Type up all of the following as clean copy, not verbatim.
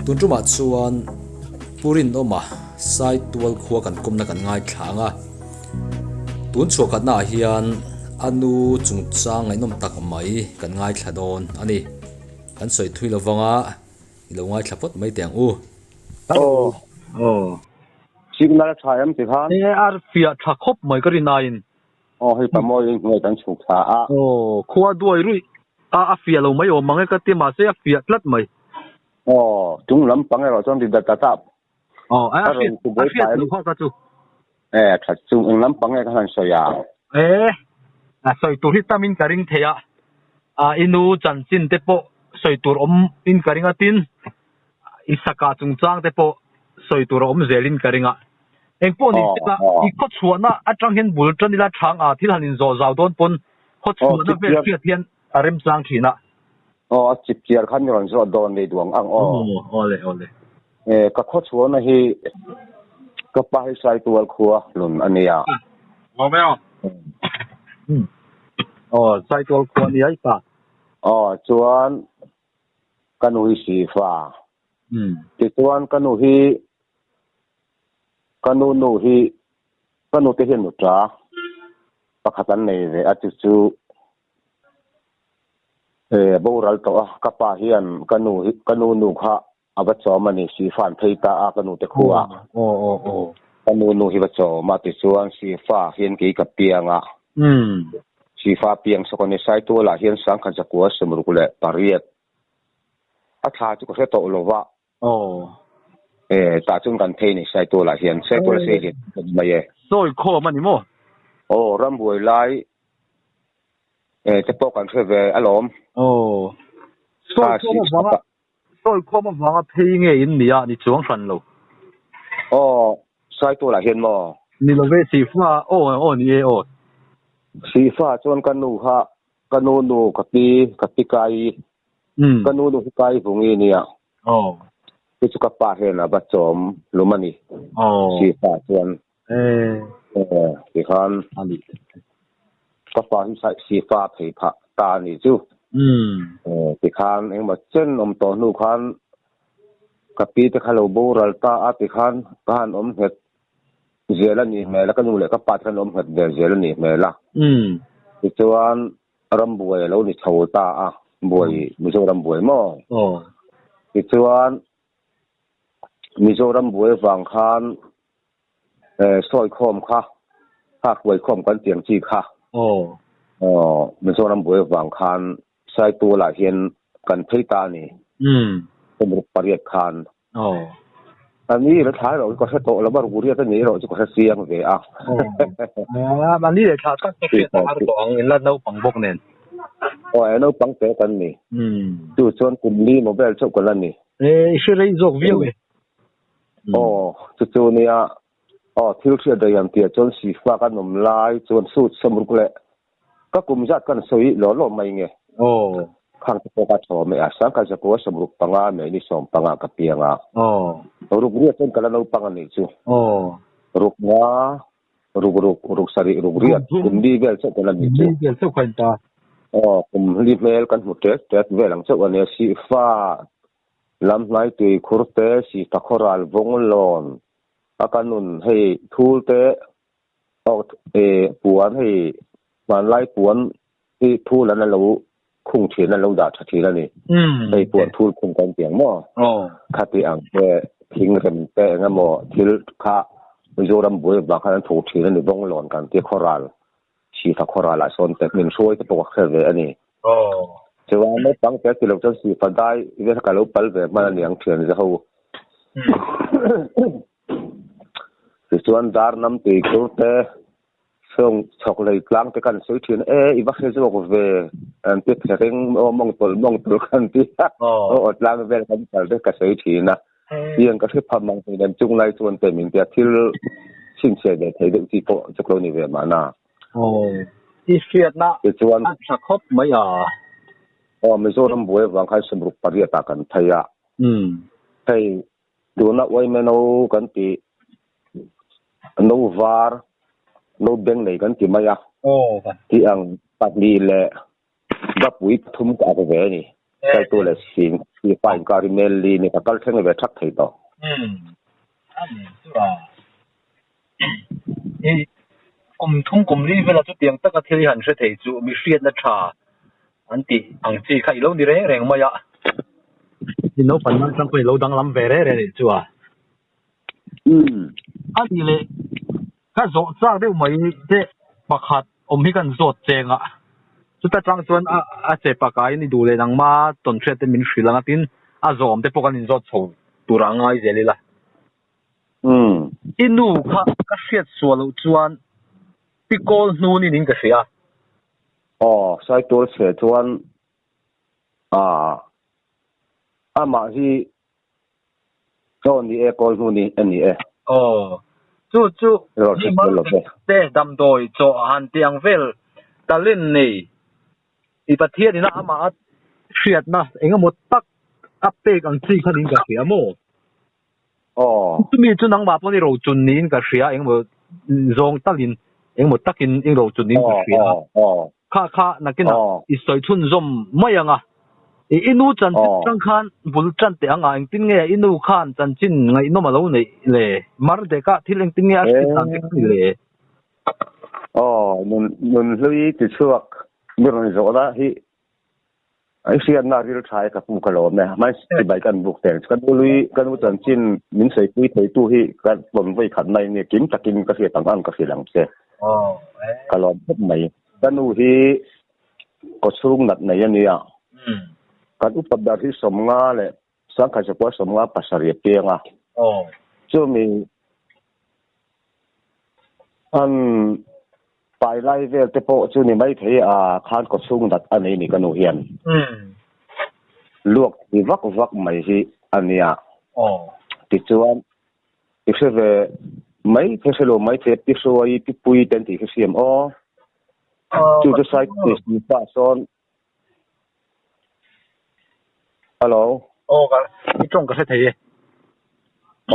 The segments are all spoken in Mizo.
Tun tumah chuan Pu Rinawma Saitual khua kan kawmna kan ngaithla ang a, tun chhuah khatnaah hian a nu chungchang ngaihnawm tak mai kan ngaithla dawn a ni. Kan sawi thui lo vang a, i lo ngaithla phawt mai teh ang u. Aw. Aw. Signal a tha em ti khan? E a fiah tha khawp mai ka rin aiin. Aw hei pamawi in hnuai kan chhuk thla a. Aw khua duai ruih a a fiah lo mai awm ang e ka ti mahse a fiah tlat mai. Aw chung lampang erawh chuan ri dat dat a. Aw a hriat a hriat loh kha ka chu. E tha chung eng lampang nge ka han sawi a. E a sawi tur hi tamin ka ring thei a. A i nu chanchin te pawh sawi tur awm in ka ring a tin i saka chungchang te pawh sawi tur a awm zel in ka ring a. Eng pawh ni sela i khaw chhuahna atang hian bul tan ila chhang a thil han inzawh zau dawn pawn khaw chhuahna vel hriat hian a remchang thin a. Aw a chip chiar khan i rawn zawh dawn nei duang ang aw. Aw le aw le. E ka khaw chhuahna hi ka pa hi Saitual khua hlun a nia. Aw mai aw. Aw Saitual khua nia i pa. Aw chuan ka nu hi Sifa. Tichuan ka nu hi Ka nu nu hi ka nu te hian nuta pakhat an nei ve a chu chu eh boral tawh a ka pa hian ka nu hi ka nu nu kha a va chawm a ni Sifa an phei ta a ka nu te khua ka nu nu hi va chawm a tichuan Sifa hian kei ka piang a Sifa piang sawk a ni Saitualah hian sangkhat zakua sawmruk leh pariat a thla chu ka hre tawh lo va. Aw. E, tah chuan kan phei ni Saitual ah hian, Saitual a sei lian khawp mai e. Sawi khawm a ni maw? Aw, rambuai lai e te pawh kan hre ve alawm. Aw. Sawi khawm avanga, sawi khawm avanga phei nge in nia ni chuang hran lo. Aw, Saitual ah hian maw? Ni lo ve, Sihfa, aw aw ni e aw. Sihfa chuan ka nu kha, ka nu nu ka pi, ka pi kai Ka nu nu hi kai vungi nia. Chu chu ka pa hian a va chawm lum a ni. Sifa chuan tikhan ka pa hi sifa a phei phah ta a nih chu. Tikhan engemaw chen awm tawh hnu khan ka pi te kha lo boral ta a tikhan ka han awm nghet zel a nih hmel a, ka nu leh ka pa te khan awm nghet ve zel a nih hmel a. Tichuan Ram buai a lo ni chho ta a, buai Mizoram buai maw? Tichuan Mizoram buai avang khan sawi khawm kha, kha hruai khawm kan tiang chi kha. Mizoram buai avang khan Saitualah hian kan phei ta a ni. Kum pariat khan. A ni la thlai erawh chu ka hre tawh lo a, ruk riat a ni erawh chu ka hre chiang ve a. A ni leh thla tak chu hriat a har tawh ang, inla naupang bawk nen. Aw e, naupang te kan ni. Chu chuan kum li mobile chauh ka la ni. E, i hre rei zawk viau e. Aw, chu chu nia. Aw, thil hriat daih ang tih ah chuan Sifa kan awm lai chuan suit sawmruk leh Ka kum zat kan sawi lawh lawh mai nge. Aw. Khang te pawh ka thaw mai a, sangkhat zakua 65 mei ni 15 ka piang a. Aw. Ruk riat chuan ka la naupang a nih chu. Aw. Ruk nga, ruk ruk, ruk sarih, ruk riat, kum li vel chauh ka la nih chu. Kum li vel chauh kha in ta. Aw, kum li hmel kan hmu tet tet vel ang chauh a nia, Sihfa lam hnai tui khur te, Sihfa khawral vawng lawn a ka nun hei thul te, Aw e puan hei hmanlai puan hi thul an lo khung thin an lo dah tha thin a ni. Hei puan thul khung kan ti ang maw? Khati ang te thing rem te eng emaw thil kha Mizoram buai vang khan an thuk thin a ni Bawnglawn kan ti khawral Sihfa khawral ah sawn te min hruai te pawh ka hre ve a ni. Chuan naupang te ti lo chuan Sihfa dai vel kha ka lo pal ve hman a ni ang thian zaho. Tichuan dar nam tui khur te, sawng chhawk lei tlang te kan sawi thin e, i va hre zawk ve an ti phe reng aw mawng tawlh mawng tawlh kan ti a, aw aw tlang vel kan kal te ka sawi thin a, tiang ka hre pham ang hei nen chung lai chuan te min tia thil chhinchhiah ve thei deuh chi pawh chu ka lo ni ve mahna. Aw, i hriatna Tichuan a tha khawp mai a. Aw, Mizoram buai avang khan 68 ah kan phei a, hei Tuna uaime no kan tih, no var, no beng nei kan ti mai a, tih ang pahnih leh bapui pathum ka ak ve a ni. Saitual leh Sihfa inkar hi mel li ni ka kal thleng ve thak thei tawh. Umm a ni chu a. I kum thum kum li vela chutiang taka thil i han hre thei chu mi hriatna tha an tih ang chi kha i lo ni reng reng mai a. I naupang nan tang pawh i lo danglam ve reng reng anih chu a. Umm. A nih leh ka zawh chak deuh mai te pakhat awm hi kan zawt cheng a, chuta tang chuan a a che pakaiin i duh leh nangma tawnhriat te min hrilh ang a tin a zawm te pawh kan inzawt chho tur a ngai zel ila. Umm. I nu kha ka hriat suah loh chuan pi kawl hnunin in ka hria. Aw, Saitual chhe chuan ah amah hi Aw ni e, kawl hnu ni a ni e. Aw, chu chu Rawh mi hre lo ve. te damdawi chaw han tih ang vel talent nei i Pathian ina amah a hriatna eng emaw tak a pek ang chi khan in ka hria maw? Aw. Chumi chu nangmah pawh ni rochun niin ka hria eng emaw zawng talin eng emaw takin i rochun niin ka hria. Aw aw. Kha kha nakinah i sawi chhunzawm mai ang a. I i nu chanchin atang khan bul tan teh ang a, engtin nge i nu khan chanchin ngaihnawm a lo neih le? Mar dekah thil engtin nge a hriat dan te kha ni le? Aw, nun nun hlui tichhuak mi rawn zawhna hi I hriatna ril tha e ka pu ka lawm e. Hmai chibai kan buk teng chu ka nu lui ka nu chanchin min sawi pui theitu hi ka rawn vawi khat mai nia kim takin ka hriat ang ang ka hrilh ang che. Ka lawm khawp mai. Ka nu hi kawchhung nat nei a nia. Kan upa ber hi 50 leh 1957 a piang a. Chumi an pai lai vel te pawh chu ni mai thei a khan kawchhung nat a nei ni ka nu hian. Luak thi vak vak mai hi a nia. Tichuan I hre ve mai thei hre lo mai thei pi hruai pi pui te an tih hi hriam aw. Chu chu side pa sawn Hello. Aw ka i tawng ka hre thei e.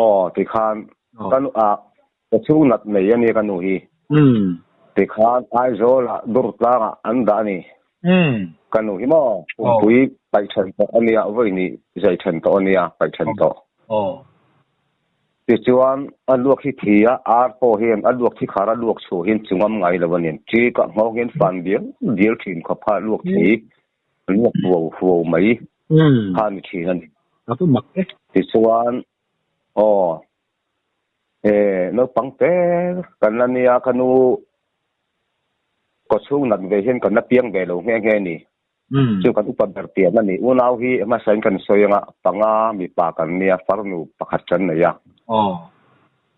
Aw tikhan ka nu ah ka chhung nat nei ania ka nu hi. Tikhan Aizawl ah Durtlang ah an dah a ni. Ka nu hi maw pumpui paih then tawh ania vawi ni zai then tawh ania paih then tawh. Tichuan, a luak hi thi a, ar pawh hian a luak thi khar a luak chhuah hian chungam ngai lo a ni. Ṭi kah nghawng hian fan dial dial ṭhin khawp kha luak thi, luak huau huau mai kha a ni ṭhin a ni. Tichuan, aw, he naupang te kan la nia, ka nu kawchhung nat ve hian kan la piang ve lo nghe nghe a ni. Chu kan upa ber pian a ni. Unau hi hmasain kan sawi anga panga mipa kan nia, farnu pakhat kan nei a.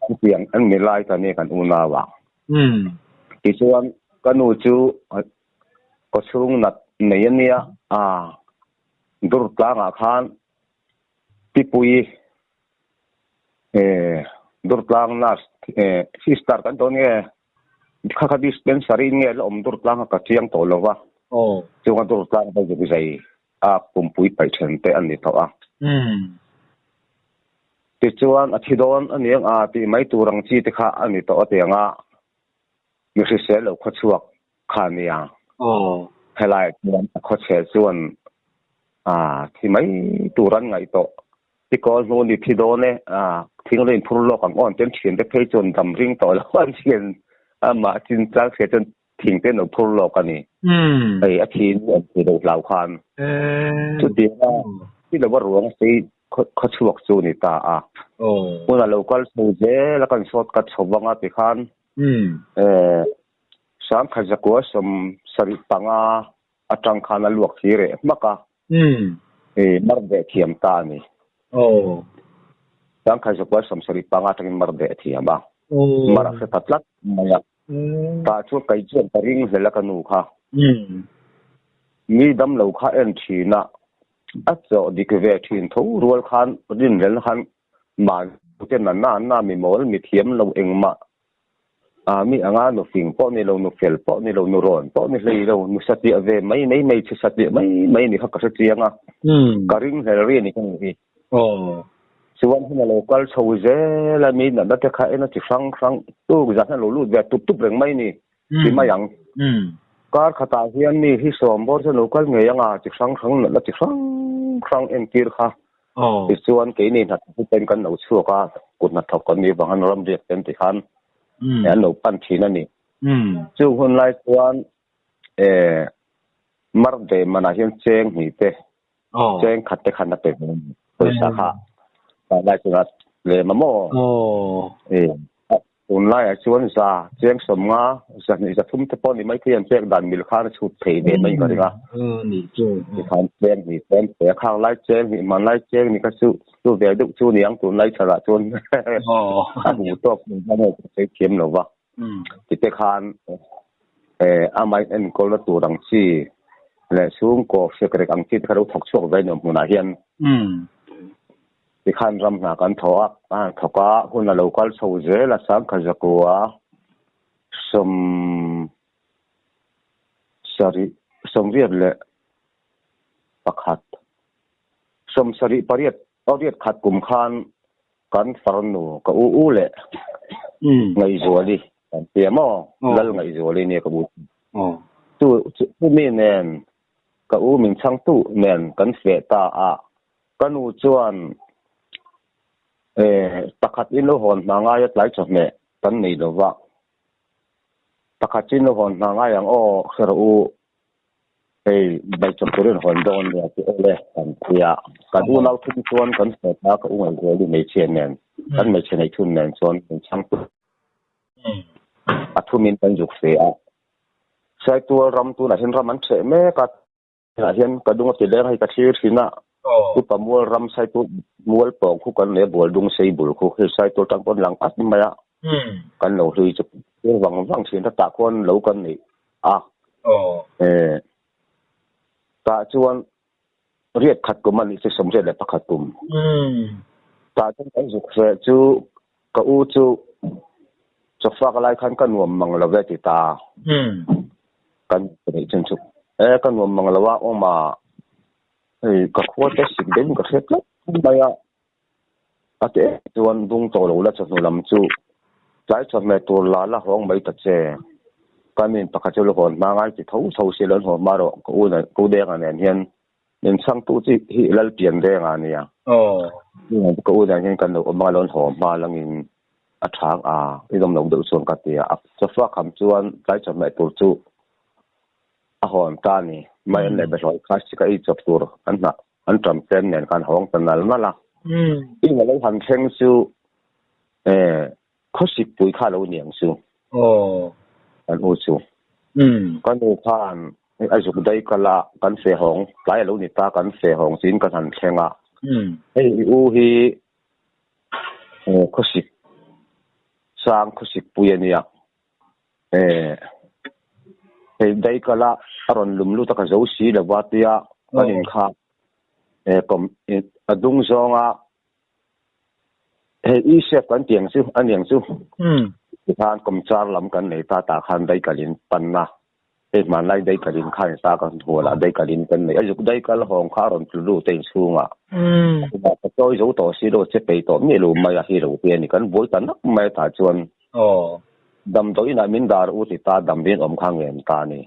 Chutiang an mi lai ka nia kan unau ah. Tichuan ka nu chu kawchhung nat nei a nia, a dur tlangah khan Pipuii Durtlang nurse sister kan tawh nge Kha kha dispensary in nge la awm dur tlang a ka chiang tawh lo va. Chunga dur tlang va zuk zai a pumpui paih then te a ni tawh a. Tichuan a thi dawn a niang a tih mai tur ang chi te kha a ni tawh a tiang a mi hrisel lo khawchhuak kha a nia. Helai chuan a khawchhe chuan a thi mai tur an ngaih tawh. Tikawl hnu ni thi dawn e, thing lo inphur lawk ang aw an ti an thiante phei chuan dam ring tawh lo an thian amah chin chang hria chuan thing te an lo phur lawk a ni. Hei a thi nu an thi lo hlau khan chutianga thi lova ruang sei khaw chhuak chu ni ta a. Hmun a lo kal chho zel a kan sawt ka chho vang a tikhan 1975 atang khan a luak thi reh hmak a. I mar deh thiam ta a ni. 1975 atangin mar deh thiam a. Mar a hre ta tlat mai a. Tah chuan kei chuan ka ring hlel a ka nu kha. Mi damlo kha en thin a, a chawh dik ve thin tho rual khan rinhlelna khan mahni ten a na na mi mawl mi thiam lo engmah A mi anga nu fing pawh ni lo, nu fel pawh ni lo, nu rawn pawh ni hlei lo, nu satliah ve mai mai mai, chhe satliah mai mai ni kha ka hre chiang a, ka ring hlel ri a ni ka ni hi. Chuan hun a lo kal chho zel a, mi natna te kha en a chi hrang hrang tuk zan hian a lo lut ve tup tup reng mai ni ti mai ang. Kar khatah hian mi hi sawm bawr chu lo kal ngei anga chi hrang hrang natna chi hrang hrang entir kha. Tichuan keini hnathawk ten kan lo chhuak a, kut hnathawk kan nih vang an ram riak ten ti khan an lo pan thin a ni. Chung hun lai chuan mar ve manah hian cheng hnih te cheng khat te khan a pe ve a ni pawisa kha lai chuan lem a maw? Tunlaiah chuan za cheng sawmnga zahnih zathum te pawh ni mai thei an pek dan mil khan a chhut thei ve mai ka ring a. Tikhan cheng hnih tlem pe a khang lai cheng hnih man lai cheng ni kha chu chu ve deuh chu niang tunlai chharah chuan a hmu tawk hmun hman erawh ka sawi thiam lo va. Tite khan amah enkawlna tur ang chi leh chhungkaw hriakrek ang chi te kha lo thawk chhuak ve a ni awm hmunah hian. Tikhan ram hna kan thaw a, a han thawk a, hun a lo kal chho zel a, sangkha zakua sawm sarih sawmriat leh pakhat sawm sarih pariat pariat khat kum khan kan farnu ka u u leh Ngaihzuali kan tia maw Lal Ngaihzuali nia ka u chu chumi nen ka u min chhangtu nen kan feh ta a. Ka nu chuan pakhat in lo hawn hna ngai a tlai chawhmeh kan nei lo va, pakhat in lo hawn hna ngai ang aw hre rawh u, hei bai chawp turin hawn dawn nia ti awle kan ti a, kan unau thum chuan kan hawt a, ka u ngaihzuali hmeichhia nen kan hmeichhe neih thun nen chuan min chhang tur a thumin kan zuk fe a, Saitual ram tunah hian ram an ṭheh mek a. Hetah hian ka dung a ti leng a hei ka thlir thin a, upa mual ram Saitual mual pawng khu kan nei a bual dung sei bul khu hei Saitual tang pawn lang at mai a, kan lo hlui chu thlir vang vang thin a tah khuan lo kan neih a, tah chuan riat khat kum a nih chu sawmriat leh pakhat kum tah chuan kan zuk hreh chu ka u chu chawfak lai khan ka nuam mang lo ve ti ta. Kan neih chun chu e ka nuam mang lo a awm a hei ka khua te sik deuhin ka hriat tlat mai a a ti em chuan dung tawh lo la chawhnu lam chu tlai chawhmeh tur la la hawng mai ta che ka min pakhat chu la hawn hma ngai ti tho tho si lo an hawn hma rawh ka u ka u denga nen hian min chhangtu chi hi Lalpian denga a nia ka u nen hian kan lo awm anga lo an haw hma langin A chhang a, i dawm lo deuh chuan ka ti a. Sofa kham chuan tlai chawhmeh tur chu a hawn ta a ni. Mai an leh behlawi kha sika ei chawp tur an hnah an ṭam tlem nen khan hawng ta nal nal a. In a lo han thleng chu khawsik pui kha a lo ni ang chu. Kan u chu. Ka nu khan a zuk daih kal a, kan feh hawng tlai a lo ni ta kan feh hawng chiin kan han thleng a. Hei i u hi Khawsik sang khawsik pui a nia. Hei daikala a rawn lum lut a ka zo si lo va tia kan inkha a dung zawnga hei e shape kan tih ang chu a ni ang chu. Tikhan kawmchar lam kan nei ta tah khan daikalin panna Hei hmanlai daikalin kha in sa kan hual a, daikalin kan nei a, zuk daikal hawng kha a rawn tlu lut a inchhungah. Ka chawi zo tawh si lo, che pei tawh miah lo mai a, hi lo te a ni. Kan buai ta nak mai tah chuan damdawi inah min dar u ti ta, damdawiin awm kha ngen ta a ni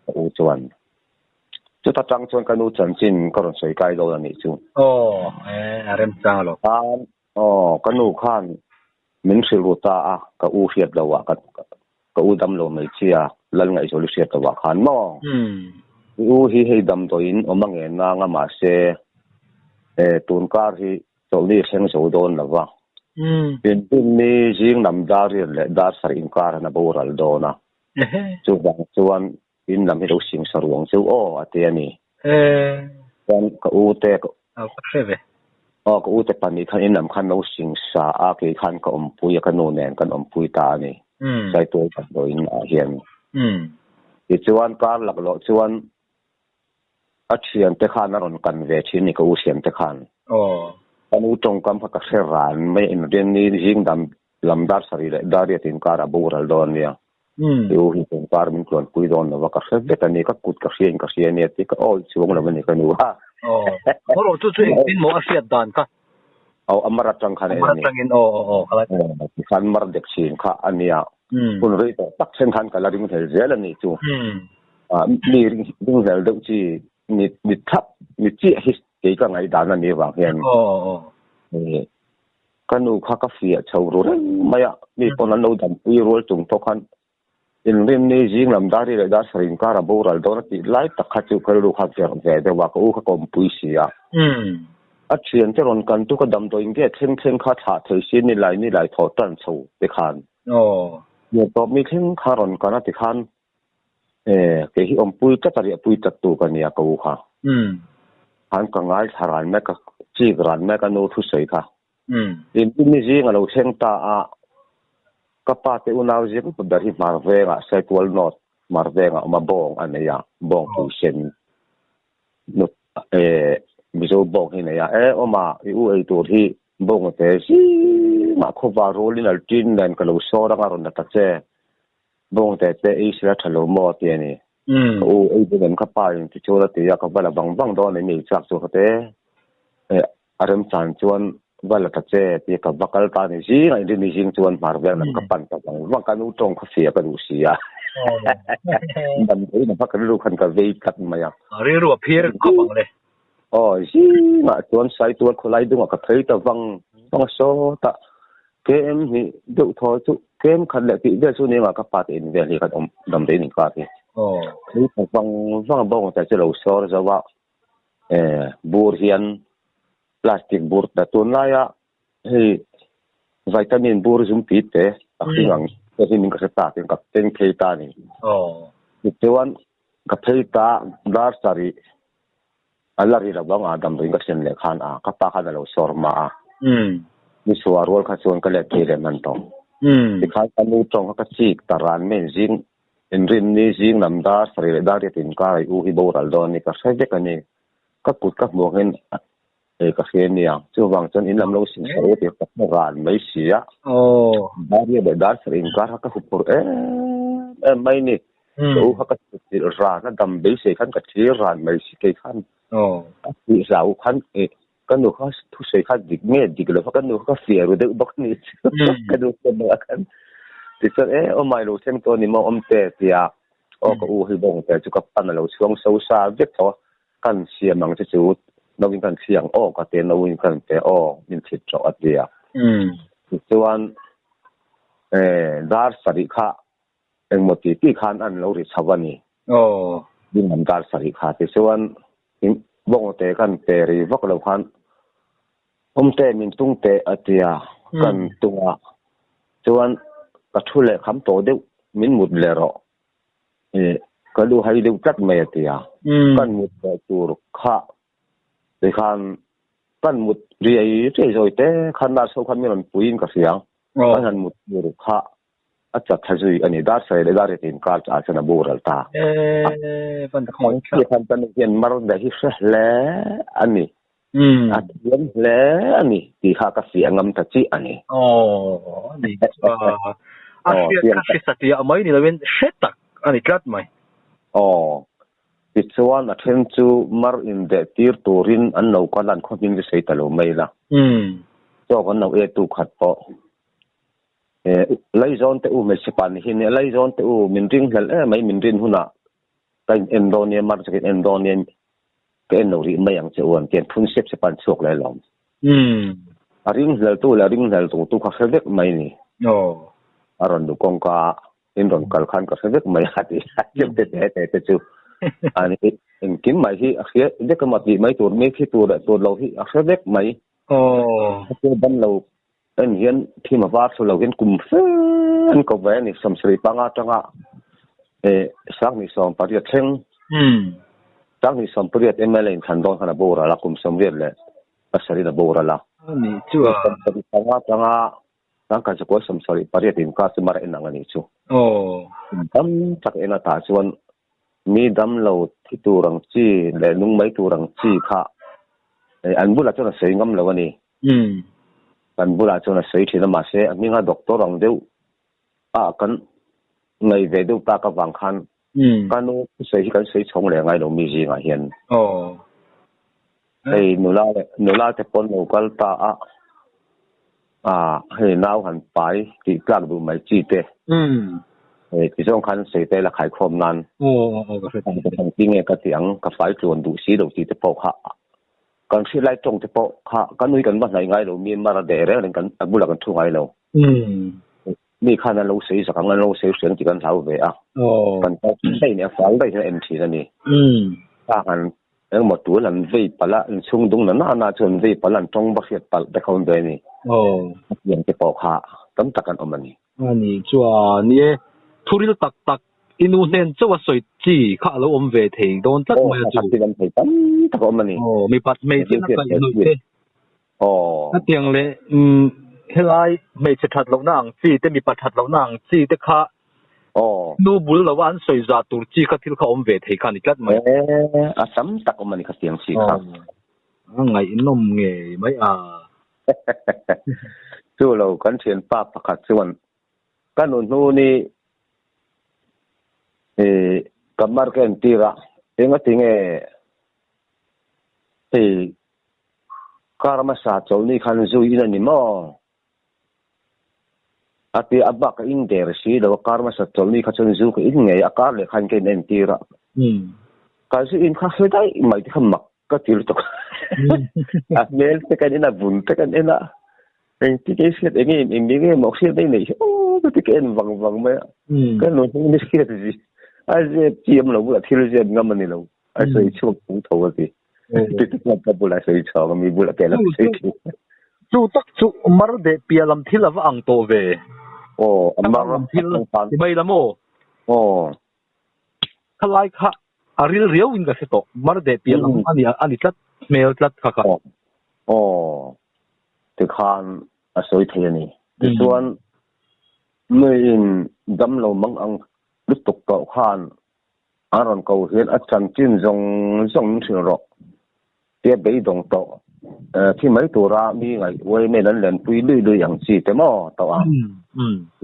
ka u chuan. Chuta tang chuan ka nu chanchin ka rawn sawi kai dawn a nih chu. Aw, a remchang alawm. Aw, ka nu khan min hrilh ru ta a, ka u hriat lo ah, ka u dam lo mai chi a, Lal Ngaihzuali hriat lo ah khan maw? I u hi hei damdawiin awm a nge nang a mahse tun kar hi chawlhni thleng zo dawn lo va. Inrinni zing lam dar riat leh dar sarih inkar han a boral dawn a, chuvang chuan in lam hi lo sing sa ruang chu aw a ti a ni. Chuan ka u te ka hre ve. Aw ka u te pahnih khan in lam khan lo sing sa a kei khan ka awmpui a ka nu nen kan awmpui ta a ni. Saitual damdawiin ah hian. Tichuan kar laklawh chuan a thiante khan a rawn kan ve thin ni ka u thiante khan. Ka nu tawngkam kha ka hre ran mai a inrinni zing dam lam dar sarih leh dar riat inkar a boral dawn nia. I u hi tawngkar min tluan pui dawn lo va ka hre vek a ni ka kut ka hria in ka hria ania tih ka awi chuang lo a ni ka nu a. Aw erawh chu chu engtin maw a hriat dan kha? Aw a mar atang khan a en a ni. A mar atangin aw aw aw kha lai. Aw tikhan mar dek thin kha a nia. Hun rei tawh tak thleng khan ka la ring hlel zel a nih chu. A mi ring ringhlel deuh chi ni ni thlap ni chiah hi kei ka ngaihdan a nih vang hian ka nu kha ka fiah chho ru reng mai a, mi pawn an lo dampui rual chung pawh khan inrinni zing lam dar ri leh dar sarih inkar a boral dawn a tih lai tak kha chu ka rilru kha verh ve deuh a, ka u kha ka awmpui si a. A thiante rawn kan tu ka damdawiin nge thleng thleng kha thlah thei si ni lai ni lai thaw tan chho te khan. Hmuh tawp mi thleng kha rawn kan a ti khan kei hi awmpui tlat a riahpui tlat tu ka nia ka u kha. Khan ka ngaithla ran mai ka chik ran mai ka nu thusawi kha. Inrinni zing a lo thleng ta a, ka pa te unau zing upa ber hi hmar vengah Saitual North hmar vengah a awm a, bawng a nei a, bawng tuisen Mizo bawng hi nei a, e awma i u ei tur hi bawng te zingah khawvar rualin alṭin nen ka lo sawr anga rawn la ta che. Bawng te te ei sila tha lo maw ti a ni. Ka u ei dawn em ka pa in ti chuan a ti a, ka va la vang vang dawn em ei chak chu ka te a remchan chuan va la ta che ti a ka va kal ta ni zing a inrin ni zing chuan hmar vel lam ka pan ta vang vang ka nu tawng kha fia ka duh si a. Damdawi na hma ka rilru khan ka vei tlat mai a. Rilru a phir khawp ang le. Aw zingah chuan Saitual khawlai dungah ka phei ta vang vang a sawtah KM hnih deuh thaw chu KM khat leh tih vel chu nia ka pa te in vel hi kan awm damdawi in inkar hi. Phei ta vang vang a bawng te chu lo sawr zo a bur hian plastic bur ta tunlaia hei vitamin bur zum tih te a hring ang te hi min ka hre tak in ka keng phei ta a ni. Tichuan ka phei ta dar sarih a la ri lo vang a damdawiin ka thlen leh khan a ka pa khan a lo sawr mah a. Ni chhuah rual kha chuan ka let phei leh hman tawh. Tikhan ka nu tawng kha ka chik ta ran mai zing inrinni zing lam dar sarih leh dar riat inkar i u hi boral dawn a ni ka hre vek a ni. Ka kut ka hmuh angin Hei ka hria nia, chuvang chuan in lam lo sin sa u tih ka hmu ran mai si a. Dar riat leh dar sarih inkar kha ka huphurh em em mai ni. Ka u kha ka thilh ran a, dam beisei khan ka thlir ran mai si kei khan. A thih hlau khan ka nu kha thusawi kha dik nge dik lo kha ka nu kha ka fiah ru deuh bawk a ni chu. Ka nu chuan bawk a khan tichuan e aw mai lo thleng tawh a ni maw awm te tia aw ka u hi bawng te chu ka pan a lo chhuang so sa vek tho a. Kan siam ang che chu no in kan thli ang aw ka ti a, no in kan pe aw min thlit rawh a ti a. Tichuan dar sarih kha engmaw ti ti khan an lo ri chho a ni. Ding lam dar sarih kha tichuan bawngte kan pe ri vak lo khan awmte min tung teh a ti a, kan tung a. Chuan ka thu leh kham tawh deuh min mut leh rawh. Ka lu hai deuh tlat mai a ti a, kan mut leh tur kha tikhan kan mut riai riai zawi te khan nurse ho khan min rawn puiin ka hria, kan han mut tur kha a chat thla zui a ni, dar sarih leh dar riat inkar ah chuan a boral ta. Khan kan hian mar daih hi hre hle a ni, a thiam hle a ni tih kha ka fiah ngam ta chiah a ni. Aw, a ni chu a. A hriat kha hre satliah mai ni lovin hre tak a ni tlat mai. Aw, tichuan a then chu mar indeh tir turin an lo kal a, an khaw hming chu sawi ta lo mai la. Chaw kan lo e tu khat pawh. Laizawn te u hmeichhe pa ni hi nia, Laizawn te u min ring hlel em mai min rin hunah ka in en dawn nia, mar chu ka in en dawn nia. Ka en lo rih mai ang che u an ti an phun sep sep a an chhuak leh alawm. A ringhlel tu leh a ringhlel tu tu kha hre vek mai ni. A rawn duh kawngka a in rawn kal khan ka hre vek mai a ti a chem te te te te chu a ni engkim mai hi a hria vek emaw tih mai tur mi khi tur leh tur lo hi a hre vek mai. A chu ban lo en hian thim a var thlu lo hian kum fe an ko ve a ni sawmsarih panga atanga sanghnih sawm pariat thleng sanghnih sawm pariat mla in thlan dawn khan a boral a kum sawmriat leh pasarih a boral a sawmsarih panga atanga sangkhat zakua sawmsarih pariat inkar chu mar en ang a nih chu tam tak en atah chuan mi damlo thi tur ang chi leh nung mai tur ang chi kha an bulah chuan a sawi ngam lo a ni. Kan bulah chuan a sawi thin a, mahse a hminga doctor ang deuh a kan ngaih ve deuh tak avang khan ka nu thusawi hi kan sawi chhawng leh ngai lo mi zingah hian. Hei nula leh nula te pawn lo kal ta a, ah hei nau han pai tih tlak duh mai chi te. Ti zawng khan sawi te la khaikhawm nan. Aw aw aw ka hre thei. Ka ti nge ka ti ang, ka fai tluan duh si lo tih te pawh kha kan hriat lai tawng te pawh kha ka nui kan va hnaih ngai lo, mi mar a deh reng reng kan a bulah kan thu ngai lo. Mi khan an lo sawi zak ang, an lo sawi hriang tih kan hlau ve a. Kan kal daih nih a fal daih hian a en thin a ni. Kha han engmaw tul an vei palh a, inchhung dung na na na chu an vei palh a, an tawng va hriat palh te kha awm ve a ni. Hetiang te pawh kha tam tak an awm a ni. A ni chuan ni e, thuril tak tak i nu hnen chauh a sawi chi kha a lo awm ve thei dawn tlat mai a chu. Aw, thil awm thei tam tak a awm a ni. Aw, mipat hmeichhe na kaih hnawih te. Aw. Hetiang leh helai hmeichhe that lohna ang chi te, mipa that lohna ang chi te kha Aw. nu bul lo a an sawi zah tur chi kha thil kha awm ve thei kha a ni tlat mai. E, a tam tak awm a ni khatiang chi kha. Aw, a ngaihnawm ngei mai a. Chu lo kan thianpa pakhat chuan ka nu hnu ni ih ka mar ka entir a, engati nge hei kar hmasa chawlhni khan zui in a ni maw? A ti a bak ka in der si lo a, kar hmasa chawlhni kha chuan zu ka in ngei a, kar leh khan ka in entir a. Ka zu in kha hre daih mai te kha mak Ka til tawk a hmel te kan en a vun te kan en a engtin nge hriat eng nge eng nge maw hriat daih neih hi aw ka ti ka en vang vang mai a ka nu hnung ni hriat zi a zep chi awm lo bulah thil zep ngam a ni lo a sawi chhuak pung tho a ti ti te chuan ka bulah sawi chhuak a mi bulah ke la sawi thin Chu tak chu mar deh piah lam thil a va ang tawh ve. Aw a mar lam thil ti mai la maw? Aw. Khalai kha a ril riau in ka hre tawh. Mar deh piah lam a ni a ni tlat hmel tlat kha kha. Aw tikhan a sawi thei a ni. Tichuan nuiin damlo mang ang lutuk tawh khan an rawn ko hian a chanchin zawng zawng min hrilh rawh tia beidawng tawh thi mai tura mi ngaih uai men an lenpui lui lui ang chi te maw tawh a.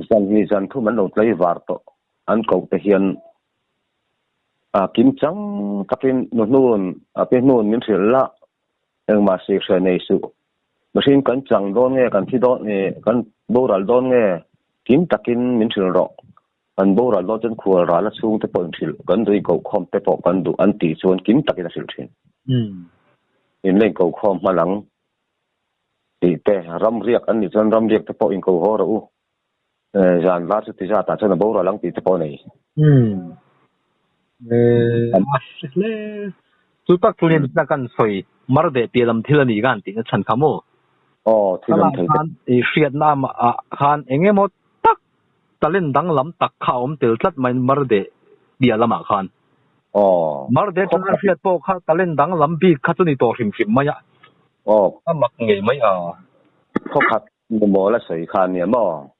Zan hi zan thum an lo tlaivar tawh. An koh te hian a kim chang takin nu hnun a pi hnun min hrilh la, engmah sik hre nei suh. Mihring kan chang dawn nge kan thi dawn nge kan boral dawn nge kim takin min hrilh rawh. Kan boral dawn chuan khual ral a chhung te pawh in hrilh kan duh in kohkhawm te pawh kan duh an tih chuan kim takin a hrilh thin. In la in kohkhawm hman ang tih te ramriak an nih chuan ramriak te pawh in ko haw rawh u. Zan var chu ti zat ah chuan a boral ang tih te pawh a nei. Umm. Hle. Chu tak chu nia na kan sawi mar deh piah lam thil a nih khan tih na chhan kha maw? Aw, thil awm thei te. Khan i hriatna ah khan eng emaw tak talent danglam tak kha a awm tel tlat mai mar deh piah lamah khan. Aw. Mar deh atanga hriat pawh kha talent danglam bik kha chu ni tawh hrim hrim mai a. Aw. A mak ngei mai a. Khawkhat Mimawl a sawi kha ania maw?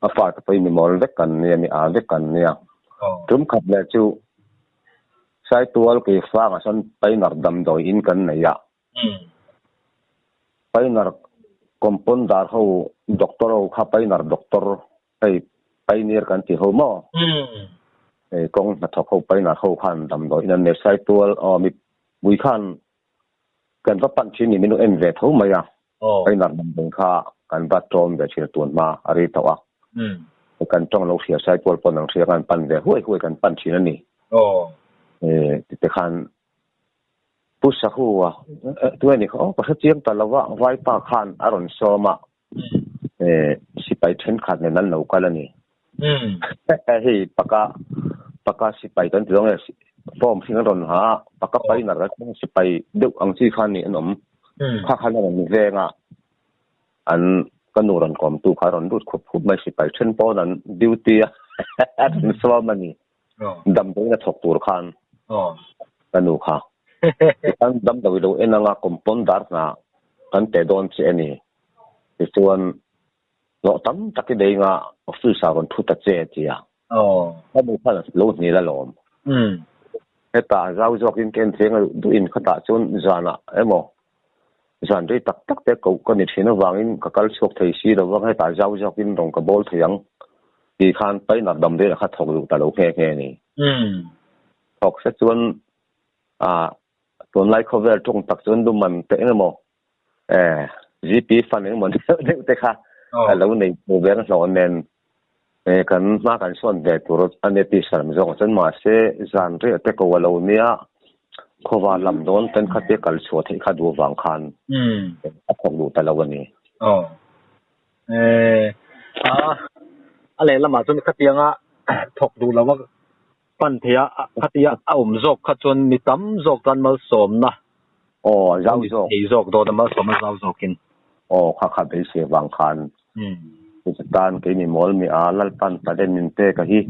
A fa te pawhin mimawl vek kan nia, mi aa vek kan nia. Tum khat leh chu Saitual Keifangah sawn Painar damdawi in kan nei a. Painar compounder ho doctor ho kha Painar doctor hei Pioneer kan ti ho maw? Hei kawng hnathawk ho Painar ho khan damdawi in an nei Saitual aw mipui khan Kan va pan thin ni min lo en ve tho mai a, Painar damdawi kha kan va tawm ve thin a tun hma a ri tawh a, kan tawng lo hria Saitual pawn ang hria khan pan ve huai huai kan pan thin a ni. Tite khan Pu Sahu a tu a ni kha aw ka hre chiang ta lo a, Vaipa khan a rawn sawm a, sipai thenkhat nen an lo kal a ni. Hei paka paka sipai kan ti dawn nge form hring an rawn ha a, paka paingar kan tih sipai deuh ang chi kha ni an awm. Kha khan a rawn veng a, an ka nu rawn kawmtu kha a rawn lut khup khup mai sipai then pawn an duty a an sawm a ni. Damdawiin a thawk tur khan ka nu kha tichuan damdawi lo en anga compounder hna kan pe dawn che a ni. Tichuan hlawh tam tak i nei anga office ah rawn thu ta che a ti a. Ka nu khan lo hnil alawm. Hetah a zau zawkin ka en thei anga duhin khatah chuan zanah emaw zan rei tak tak te koh ka ni thin avangin ka kal chhuak thei si lo vang hetah zau zawkin rawn ka bawl thei ang tih khan Painar damdawiah kha thawk duh ta lo nghe nghe a ni. Thawk se chuan ah tunlai khawvel tawng tak chuan duman te eng emaw eh GP fund eng emaw deuh deuh te kha a lo nei hmu ve ang hlawh nen. Kan hma kan sawn ve tur a nia tih salam zawk ah chuan mahse zan riah te ko a lo nia khawvar lam dawn ten khatia kal chhuah theih kha duh avang khan a thawk duh ta lo a ni. Aw. A a lehlamah chuan khatianga thawk duh lo a pan thei a, khatia a awm zawk kha chuan mi tam zawk tan malsawmna Aw, a zau zawk. Thei zawk dawn a malsawmna zau zawkin. Aw, kha kha beisei vang khan. Chutan kei mi mawl mi a Lalpan Pathian min pek a hi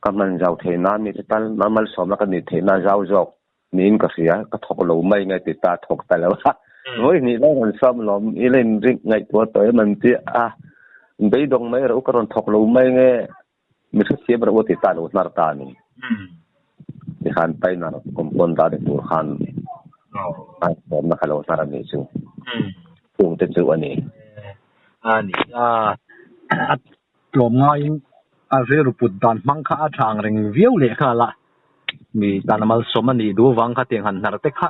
ka hman zau theih nan mi te tal malsawmna ka nih theih nan zau zawk niin ka hria, ka thawk lo mai nge ti ta thawk ta lo a. Vawi hnih lai rawn sawm lawm i la inring ngaihtuah tawh em an ti a, beidawng mai rawh u ka rawn thawk lo mai nge Mi hrethiam rawh u ti ta lo hnar ta a ni. Tikhan Painarh compound dah ni tur khan a sawmna kha lo hnar a nih chu. Chung te chu a ni. A ni a, a tlawm ngaiin a rilru put dan hmang kha a tha ang reng viau leh nghal a. Mi tan a malsawm a nih duh vang kha tiang han hnar te kha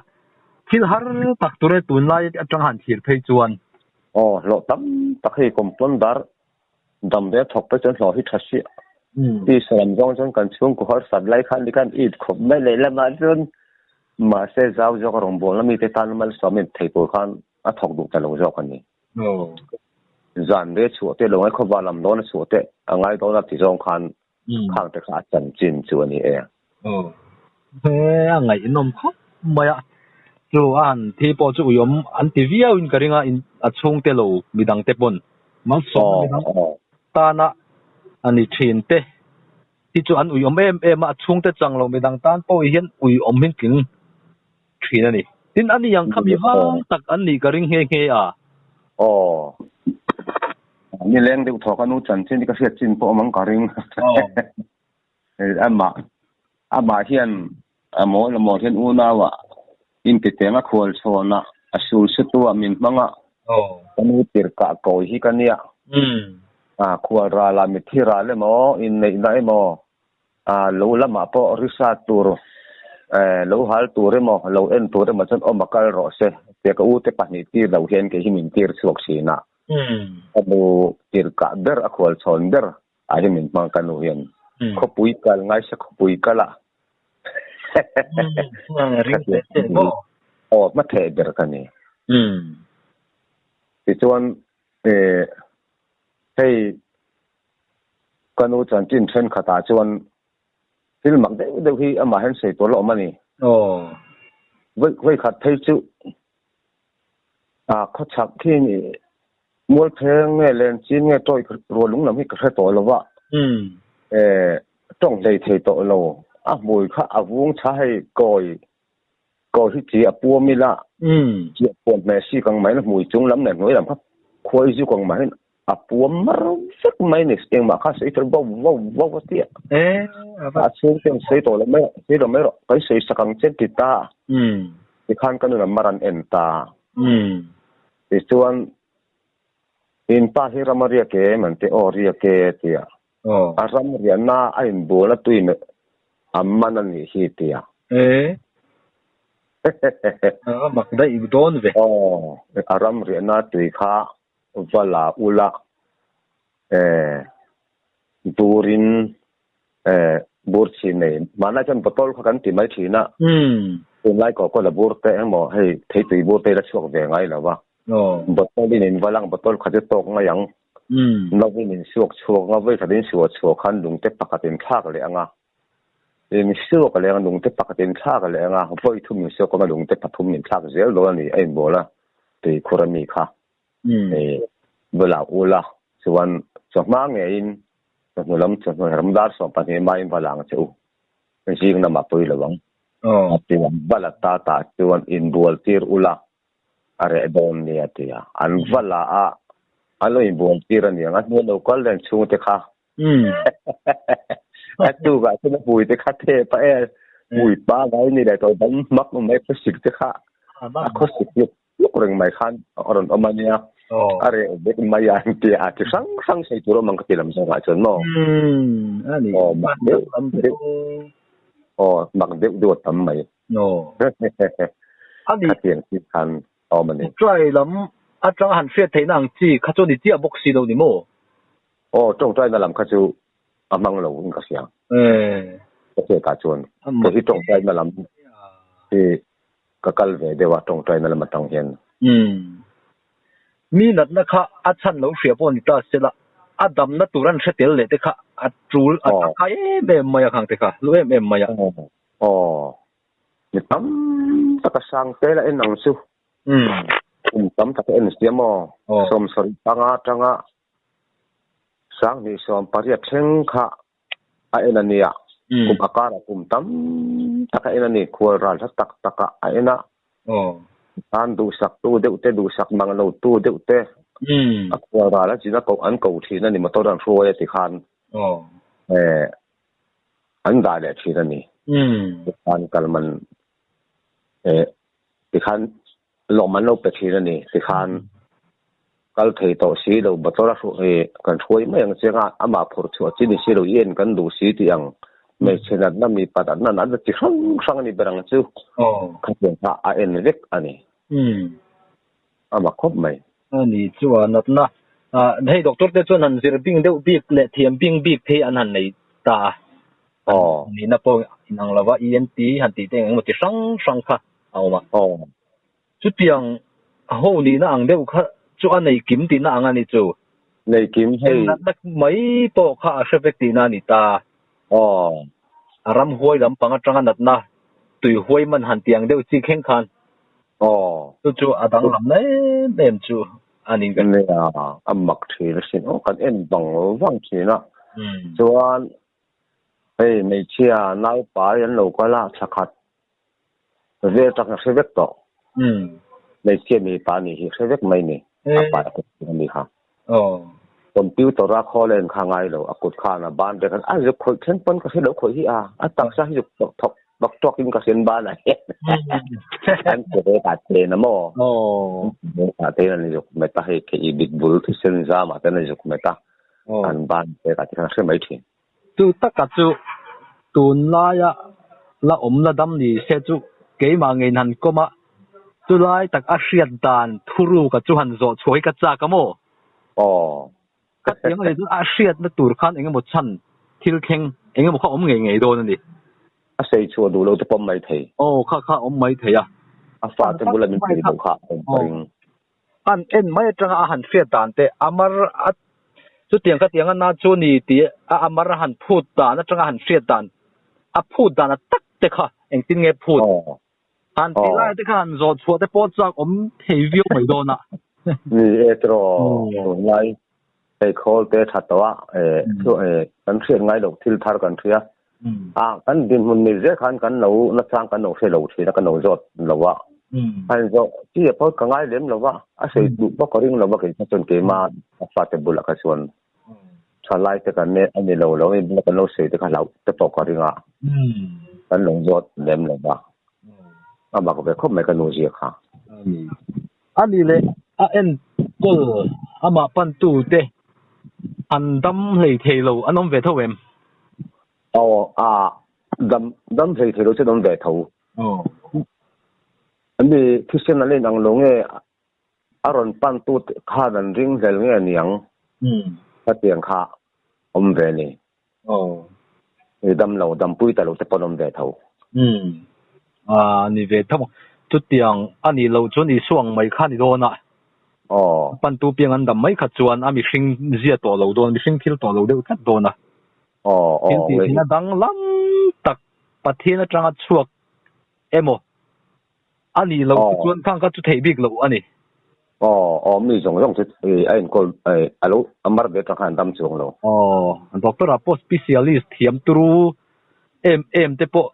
thil har tak tur e tunlai atang han thlir phei chuan. Aw, hlawh tam tak hei compound dar Dam ve thawk te chuan hlawh hi tha si. Ti salam zawng chuan kan chhungkaw harsat lai khan ni khan it khawp mai leh lamah chuan mahse zau zawk a rawngbawlna mite tan malsawm in thei tur khan a thawk duh ta lo zawk a ni. Zan ve chhuah te lo ngai khawva lam dawn a chhuah te a ngai dawn a ti zawng khan khang te kha a chanchin chu a ni e. He a ngaihnawm khawp mai a, chu a han thi pawh chu uiawm an ti viau in ka ring a, a chhungte lo midang te pawn malsawmna midang tana a ni thin te hi chu an uiawm em em a, a chhungte chang lo midang tan pawh hian uiawm hi tling thin a ni. Tin a ni ang kha mi vang tak an nih ka ring nghe nghe a. Aw. Ni leng deuh thaw ka nu chanchin hi ka hriat chin pawh awm ang ka ring. Amah amah hian a mawl a mawl hian unau ah intiteng a khual chhawn a, a sul sutu ah min hmang a, ka nu tirhkah kawi hi ka nia. Khual ral ah mitthi ral emaw, inneihna emaw, lo lamah pawh risa tur lo hal tur emaw, lo en tur emaw chuan awm a kal rawh se tia ka ute pahnih tir lo hian kei hi min tir chhuak thin a. Ka nu tirhkah ber a khual chhawn ber ah hian min hmang ka nu hian khawpui kal ngaisa khawpui kal a aw hma theh ber ka ni. Tichuan hei ka nu chanchin thenkhatah chuan thil mak deuh deuh hi amah hian sawi tur la awm a ni. Vawi khat phei chu khawchhak khi Mualpheng nge Lenchin nge Tawi Rualung lam hi ka hre tawh lo va, tawng hlei thei tawh lo. A hmui kha a vung tha hei kawi kawi hi chi a puam ila, chi a puam hmeh si kang mai in hmui chung lam leh hnuai lam kha khuai zu kang mai in a puam mar vek mai ni. Engmah kha sawi fel vau vau vau a tia. A chhung ten sawi tawh lo mai sawi lo mai rawh kan sawi sak ang che ti ta. Tikhan ka nun a mar an en ta. Tichuan, In pa hi ram a riak em? An ti, Aw, riak e, ti a. A ram riahna a inbual a tuin a man a nih hi, ti a. E, a mak daih dawn ve. Aw, a ram riahna tui kha va la ula, e, burin, e, bur chhin nei. Mahna chuan bottle kha kan ti mai thin a. Tunlai Coca-Cola bur te emaw hei theitui bur te hi la chhuak ve ngai lo va. Bottle in in va lang bottle kha chu tawk mai ang. Novin in suak chhuak anga vawi khat in suah chhuah khan lungte pakhat in thlak leh anga. In suak leh anga lungte pakhat in thlak leh anga vawi thum in suak anga lungte pathum in thlak zel dawn a ni a inbual a tuikhur ami kha. Bulah ula chuan chawhma ngeiin chawhnu lam chawhnu ram dar 12 maiin va lang che u. Zing lamah pawi lo ang. A ti a, va la ta tah chuan inbual tir ula a reh dawn nia a ti a. An va la a, an lo inbual tir a niang a, hnuai lo kal reng chhungte kha. A tukah chuan a hmui te kha thep a e, hmui pangai ni leh tawh dam hmak mai khawsik te kha a khawsik luk luk reng mai khan a rawn awm a nia. A reh vek mai a an ti a, chi hrang hrang sawi tur awm ang ka ti lam zawngah chuan maw. Aw mak deuh deuh aw mak deuh deuh a tam mai. Khatiang chi khan a awm a ni. Tawngtai lam atanga han hriat theihna ang chi kha chu a ni chiah bawk si lo ni maw? Aw tawngtaina lam kha chu. A hmang lo in ka hria. Ka hriat ah chuan kei hi tawngtai na lam hi ka kal ve deuh a tawngtai na lam atang hian. Umm. Mi natna kha a chhan lo hria pawh ni ta sela a damna tur an hre tel leh te kha a tul a tangkai em em mai a khang te kha hlu em em mai a. Aw. Mi tam tak a sang tel a en ang chu. Kum tam tak a en sia maw? 75 atanga 2018 thleng kha a en a nia. Kum a karah kum tam tak a en a ni. Khual ral hla tak takah a en a. Tan duhsak tu deuh te, duhsak mang lo tu deuh te a khual ral a chin a koh an ko thin a ni. Motor an hruai a ti khan an dah leh thin a ni. Tikhan kal man tikhan lawm an lo pe thin a ni. Tikhan kal thei tawh si lo motor a kan hruai mai ang chiang a, amah phurh chhuah chi ni si lo i en kan duh si tih ang hmeichhe natna mipa natna natna chi hrang hrang a ni ber ang chu khatiang kha a en vek a ni. A mak khawp mai. A ni chuan natna hei doctor te chuan han zir bing deuh bik leh thiam bing bik phei an han nei ta a. Nihna pawh inang lova ENT han tih te eng emaw chi hrang hrang kha a awm a. Chutiang ho nihna ang deuh kha chu a nei kim tihna ang a ni chu. Nei kim hei. Eng natna mai pawh kha a hre vek tihna a ni ta. A ramhuai lampang atanga natna tuihuai man han tih ang deuh chi thleng khan. Chu chu a danglam em em chu a ni. Nia, a mak thin asin. Aw kan en vang vang thin a. Chuan hei hmeichhia naupai an lo kal a thla khat vel tak a hre vek tawh. Hmeichhia mipa nih hi hre vek mai ni. A pai a kut a ni kha. Computer a khawl a en kha ngai lo. A kut khan a ban te khan a zuk khawih thleng pawn ka hre lo khawih hi a. A taksa hi zuk thawk bak tawk in ka hrian ban a hian. An che ve ta ten a maw. Ta ten an zuk met a hei ke i bit bul thisen zam ah ten an zuk met a. An ban te ka ti khan a hre mai thin. Chu taka chu tunlaia la awm la dam ni se chu keimah ngeiin han kawm a, chulai tak a hriat dan thuruka chu han zawh chhuah hi ka chak a maw? Aw. Ka ti ang a ni chuan a hriatna tur khan eng emaw chhan thil thleng eng emaw kha awm ngei ngei dawn a ni. A sei chhuah duh lo te pawm mai thei. Aw kha kha awm mai thei a. A fate bula min pui loh kha a awm ka ring. An en mai atanga a han hriat dan te, a mar a chutiang khatiang a na chu ni tih a a mar a han phut dan atanga a han hriat dan, a phut dan a tak te kha engtin nge phut han tih lai te kha han zawh chhuah te pawh chak awm thei viau mai dawn a. Ni e tiraw tunlai hei khawl te tha tawh a kan hriat ngai loh thil thar kan hria a kan dinhmun ni zel khan kan lo nachang kan lo hre lo thin a kan lo zawt lo a han zawh chi a pawh ka ngai lem lo va a sawi duh pawh ka ring lo va kei kha chuan keima a fate bulah kha chuan thalai te kan a ni lo lo in kan lo sawi te kha hlauh te pawh ka ring a kan lo zawt lem lo va a mak ve khawp mai ka nu zia kha. A ni leh a enkawl amah pantu te an dam hlei thei lo an awm ve tho em? Aw a dam dam hlei thei lo chu an awm ve tho. Aw. Ani thisen an inang lo nge a rawn pantu khan an ring hlel nge aniang khatiang kha awm ve ni. Aw. I dam lo dampui ta lo te pawh an awm ve tho. Umm. A ni ve tho. Chutiang a nih loh chuan Isua ang mai kha a ni dawn a. Aw. Pantu piang an dam mai kha chuan a mihring zia tawh lo dawn, mihring thil tawh lo deuh tlat dawn a. Aw, aw. Thil tih theihna danglam tak Pathian atanga chhuak emaw a nih loh te chuan khang kha chu theih bik loh a ni. Aw, aw, mi zawng zawng chu a enkawl a lo a mar ve atang khan an dam chuang lo. Aw, doctor ah pawh specialist thiam turu em em te pawh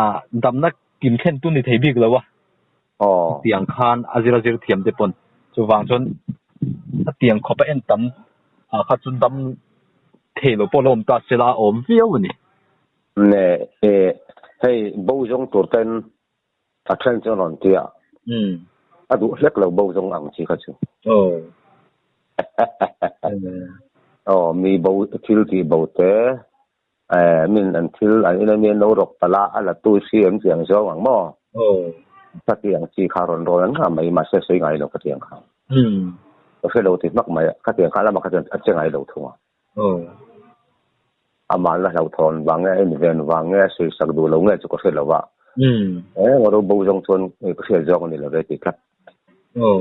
ah damna kim thlen tu ni thei bik lo a. Aw. Tiang khan a zir a zir thiam te pawn chuvang chuan a tiang khawp a en tam ah kha chu dam thei lo pawh la awm ta sela a awm viau a ni. Ne e hei bo zawng tur ten a then chu a rawn ti a. A duh hlek lo bo zawng ang chi kha chu. Aw. Aw mi bo thil tih bo te min an thil an ina mi an lo rawk palh a a la tu si em tih ang zawng ang maw? Aw. Ka tih ang chi kha rawn rawn an ngah mai mahse sawi ngai lo ka tih ang kha. Ka hre lo ti hmak mai a ka tih ang kha lamah kha chuan a che ngai lo thung a. Aw. Amah la hlauhthawn vang nge a inven vang nge a sawisak duh lo nge chu ka hre lo a. Eng ro bo zawng chuan ka hriat zawk a ni lo ve ti tlat. Aw.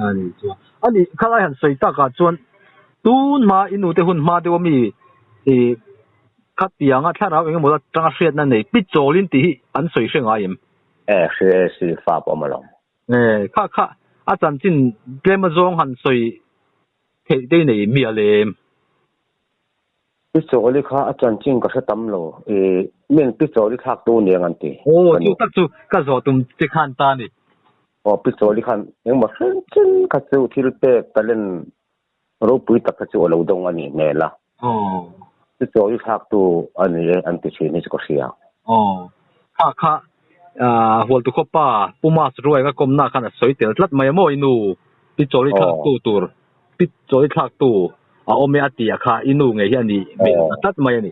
A ni chuan. A nih khalai han sawi takah chuan tun hma i nute hun hma deuh ami i khatianga thlarau eng emaw atanga hriatna nei pi chawlin tih hi an sawi hre ngai em? E hre e si fa pawh awm alawm. E kha kha a chanchin tlem azawng han sawi theih te i nei mial em? Pi Chawli kha a chanchin ka hre tam lo. I min Pi Chawli thlak tu niang an ti. Aw, chu tak chu ka zawh tum che khan ta ni. Aw, Pi Chawli khan engmaw hren chen kha chu thil pek talent ropui tak kha chu a lo dawng a nih hmel a. Aw. Pi Chawli thlak tu a ni e an ti thin hi chu ka hria. Aw, kha kha Hualtukhawpa Pu Mas Ruai ka kawmna khan a sawi tel tlat mai a maw i nu Pi Chawli thlak tu tur. Pit chawi thlak tu a awm e a ti a kha i nu ngei hi a nih hmel ta tlat mai a ni.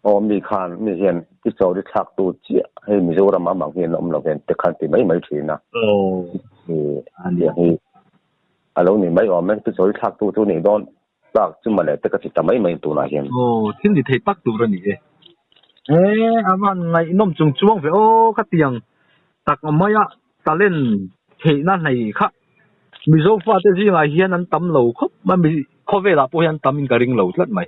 Aw mi khan mi hian pi chawi thlak tu chiah hei Mizoram ah mang hian a awm lo hian te khan ti mai mai thin a. Aw a ni. Hi a lo ni mai awm e pi chawi thlak tu chu nih dawn tak chu mawle te ka ti ta mai mai tunah hian. Aw thil ni thei tak tur a ni e. E a van ngaihnawm chung chuang ve aw ka tiang tak mai a talent theihna hlei kha Mizo fate zingah hian an tam lo khawp mai, khawvelah pawh hian tam in ka ring lo tlat mai.